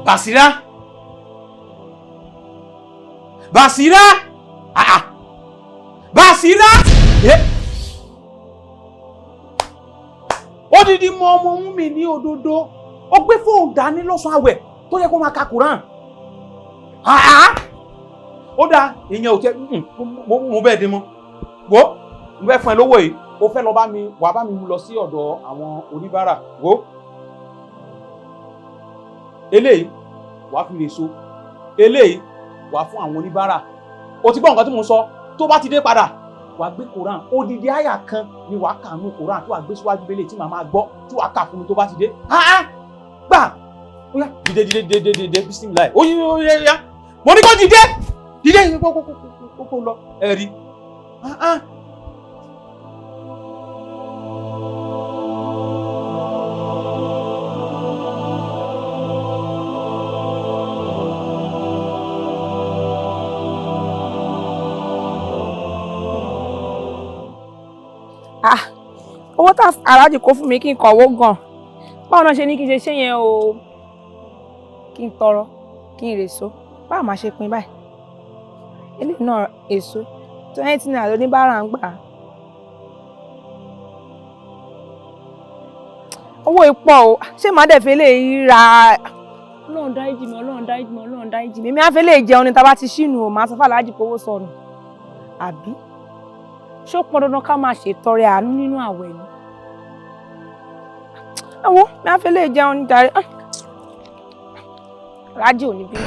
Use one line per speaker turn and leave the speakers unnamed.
Basira, Basira, ah ah, Basira. Eh. Odidi mọ ọmọ mú mi ní òdodo, ó gbé fóònù dání lọ́sàn-án àwẹ̀ tó yẹ kó máa ka Quran. Ah ah, ó dáa, ìyẹn ò tẹ mo bẹ́ẹ̀ dín mọ́. Wo, mo fẹ́ fún ẹ lówó yìí, o fẹ́ lọ bá mi, wàá bá mi mú lọ sí ọ̀dọ̀ àwọn oníbàárà. Wo eléyìí, wàá fi lè so eléyìí, wàá fún àwọn oníbàárà. O ti gbọ́ nǹkan tí mo sọ? Tó bá ti dé padà, wàá gbé Koran, odidi àyà kan ni wàá kà nù Koran tí wàá gbé síwájú bẹ́lẹ̀ tí màá máa gbọ́, tí wàá kà fún mi tó bá ti dé. Ah gbà, ó yá, dìde, dìde, dìde, dìde, bisimilayi, ó yá, ó yá, ó yá, mo ní kó dìde, dìde, kó kó kó kó lọ ẹ̀rí. Ah ah.
Ah, owó tá aláàjì kó fún mi kí n kọ̀wó gan, báwo náà ṣe ní kí n ṣe ṣé yẹn o? Kí n tọrọ, kí n rèso, báwo máa ṣe pín báyìí? Eléyìí náà, èso ₦20 lóníbàárà ń gbà. Owó ìpọ̀ o, ṣé màá dẹ̀ fi eléyìí ra? Ọlọ́run dáríjì mi, Ọlọ́run dáríjì mi, Ọlọ́run dáríjì mi. Èmi á fi eléyìí jẹun ní tá a bá ti ṣínú o. Màá sọ fún aláàjì kówó sọnù, àbí ṣó pọn dandan ká máa ṣètọrẹ àánú nínú àwẹ̀ ni? Ẹ wo, mi á fi eléyìí jẹun ní jàre. Aláàjì ò ní bí.